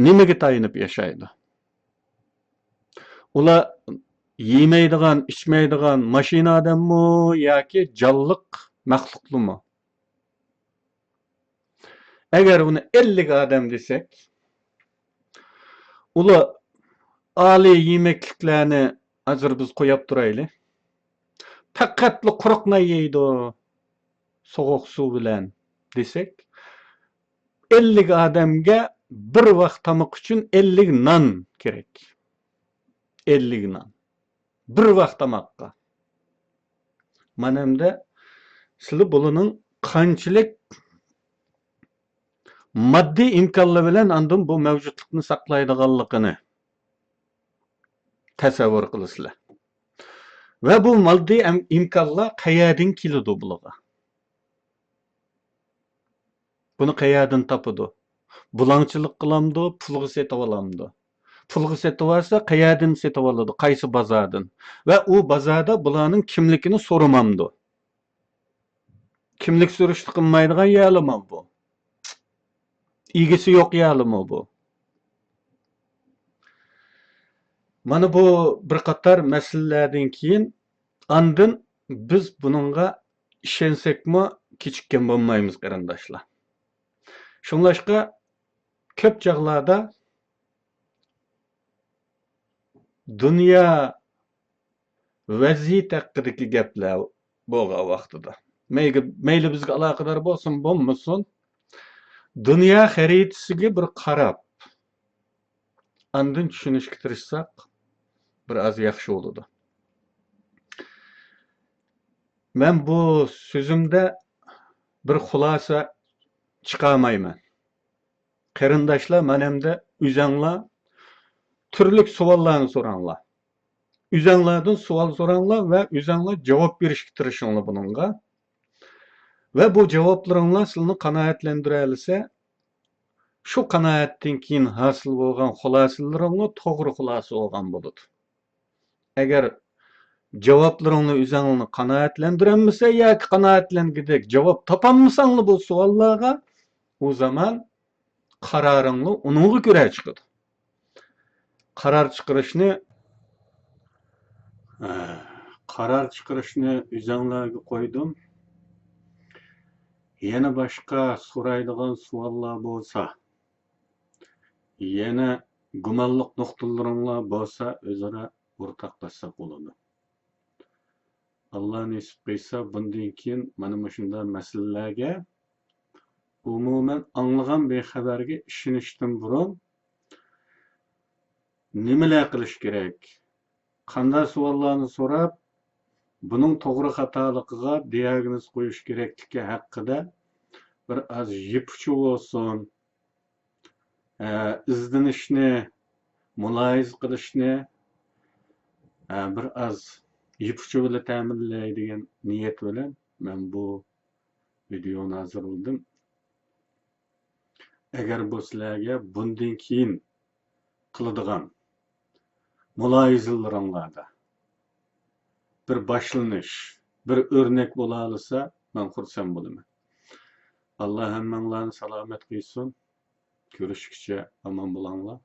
نېمىگە تايىنىپ ياشايدۇ؟ ئۇلار يېمەيدىغان، ئىچمەيدىغان ماشىنا ئادەممۇ ياكى جانلىق مەخلۇقلىمۇ؟ ئەگەر ئۇنى ئەللىك ئادەم دېسەك، ئۇلار ئالىي يېمەكلىكلەرنى ھازىر بىز قويۇپ تۇرايلى. پەقەتلا قۇرۇق نان يەيدۇ، سوغۇق سۇ بىلەن دېسەك، ئەللىك ئادەمگە بىر ۋاق تاماق ئۈچۈن ئەللىك نان كېرەك. ئەللىك نان. بىر ۋاق تاماققا. مانا ئەمدى سىلى بۇلىنىڭ قانچىلىك ماددىي ئىمكانلار بىلەن ئاندىن بۇ مەۋجۇتلۇقنى ساقلايدىغانلىقىنى تەسەۋۋۇر قىلىسىلەر. ۋە بۇ ماددىي ئەم-، ئىمكانلار قەيەردىن كېلىدۇ بۇلىغا؟ بۇنى قەيەردىن تاپىدۇ؟ بۇلاڭچىلىق قىلامدۇ، پۇلغا سېتىۋالامدۇ؟ پۇلغا سېتىۋالسا، قەيەردىن سېتىۋالىدۇ، قايسى بازاردىن؟ ۋە ئۇ بازاردا بۇلارنىڭ كىملىكىنى سورىمامدۇ؟ كىملىك سۈرۈشتە قىلمايدىغان يەرلىمۇ بۇ؟ ئىگىسى يوق يەرلىمۇ بۇ؟ مانا بۇ بىر قاتار مەسىلىلەردىن كېيىن ئاندىن بىز بۇنىڭغا ئىشەنسەكمۇ كېچىككەن بولمايمىز، قېرىنداشلار. شۇڭلاشقا كۆپ چاغلاردا دۇنيا ۋەزىيىتى ھەققىدىكى گەپلەر بولغان ۋاقتىدا، مەيلى، مەيلى بىزگە ئالاقىدار بولسۇن، بولمىسۇن، دۇنيا خەرىتىسىگە بىر قاراپ، ئاندىن چۈشىنىشكە تىرىشساق، بىر ئاز ياخشى بولىدۇ. مەن بۇ سۆزۈمدە بىر خۇلاسە چىقارمايمەن. قېرىنداشلار، مانا ئەمدى ئۆزەڭلار تۈرلۈك سوئاللارنى سوراڭلار. ئۆزەڭلاردىن سوئال سوراڭلار ۋە ئۆزەڭلار جاۋاب بېرىشكە تىرىشىڭلار بۇنىڭغا. ۋە بۇ جاۋابلىرىڭلار سىلىنى قانائەتلەندۈرەلىسە، شۇ قانائەتتىن كېيىن ھاسىل بولغان خۇلاسىلىرىڭلار توغرا خۇلاسە بولغان بولىدۇ. ئەگەر جاۋابلىرىڭلار ئۆزەڭلارنى قانائەتلەندۈرەلمىسە ياكى قانائەتلەنگۈدەك جاۋاب تاپالمىساڭلار بۇ سوئاللارغا، ئۇ زامان قارارىڭلار ئۇنىڭغا كۆرە چىقىدۇ. قارار چىقىرىشنى، ئە، قارار چىقىرىشنى ئۆزەڭلارگە قويدۇم. يەنە باشقا سورايدىغان سوئاللار بولسا، يەنە گۇمانلىق نۇقتىلىرىڭلار بولسا، ئۆزئارا ئورتاقلاشساق بولىدۇ. ئاللا نېسىپ قىلسا، بۇندىن كېيىن مانا مۇشۇنداق مەسىلىلەرگە، ئومۇمەن ئاڭلىغان بىر خەۋەرگە ئىشىنىشتىن بۇرۇن نېمىلەر قىلىش كېرەك، قانداق سوئاللارنى سوراپ، بۇنىڭ توغرا خاتالىقىغا دىياگنوز قويۇش كېرەكلىكى ھەققىدە بىر ئاز يىپ ئۇچى بولسۇن، ئە، ئىزدىنىشنى، مۇلاھىزە قىلىشنى، ئە، بىر ئاز يىپ ئۇچى بىلەن تەمىنلەي دېگەن نىيەت بىلەن مەن بۇ ۋىدېئونى ھازىرلىدىم. ئەگەر بۇ سىلەرگە بۇندىن كېيىن قىلىدىغان مۇلاھىزىلىرىڭلاردا بىر باشلىنىش، بىر ئۆرنەك بولالىسا، مەن خۇرسەن بولىمەن. ئاللا ھەممىڭلارنى سالامەت قىلسۇن. كۆرۈشكىچە ئامان بولۇڭلار.